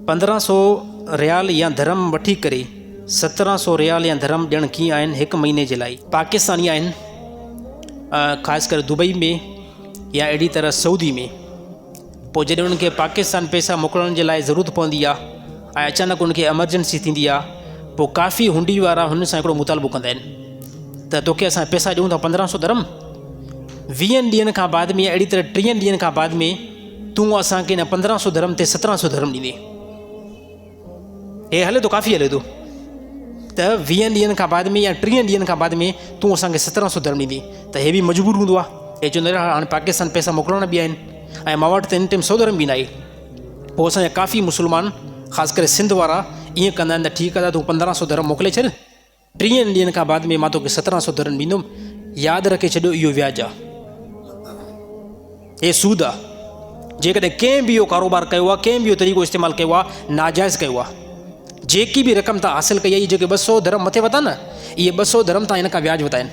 15 سو ريال يا درهم وٺي ڪري 17 سو ريال يا درهم ڏيڻ ڪيئن آهن هڪ مهيني جي لاء. پاڪستاني آهن خاص ڪري دبئي ۾ يا اهڙي طرح سعودي ۾ پوء جڏهن انهن کي پاڪستان پئسا موڪلڻ جي لاء ضرورت پوندي آهي ۽ اچانڪ انهن کي ايمرجنسي ٿيندي آهي پوء ڪافي هنڊي وارا هن سان هڪڙو مطالبو ڪندا آهن ته توکي اسان پئسا ڏيون ٿا 15 سو درهم ويهن ڏينهن کان بعد ۾ اهڙي طرح ٽيهن ڏينهن کان بعد ۾ تون اسان کي ان 15 سو درهم تي 17 سو درهم ڏيندين. هي هلي ٿو ڪافي هلي ٿو ته ويهن ڏينهن کان بعد ۾ يا ٽيهن ڏينهن کان بعد ۾ تون اسان کي 17 سو درهم ڏيندين ته هي به مجبور هوندو آهي. هي چوندو آهي هاڻي پاڪستان پئسا موڪلڻا به آهن ۽ مان وٽ ته هن ٽائيم 100 درهم به ناهي. پوء اسان جا ڪافي مسلمان خاص ڪري سنڌ وارا ائين ڪندا آهن ته ٺيڪ آهي تون 15 سو درهم موڪلي ڇڏ. ٽيهن ڏينهن کان بعد ۾ مان توکي 17 سو درهم ڏيندم. ياد رکي ڇڏيو اهو وياج آ. هي سود آ. جيڪڏهن ڪنهن به اهو ڪاروبار ڪيو آ، ڪنهن به اهو طريقو استعمال ڪيو آ، ناجائز ڪيو آ. جيڪي به رقم تان حاصل ڪئي آ، اهي جيڪي 200 درهم مٿي وتا نه، اهي 200 درهم تان هن کان وياج وتا آهن.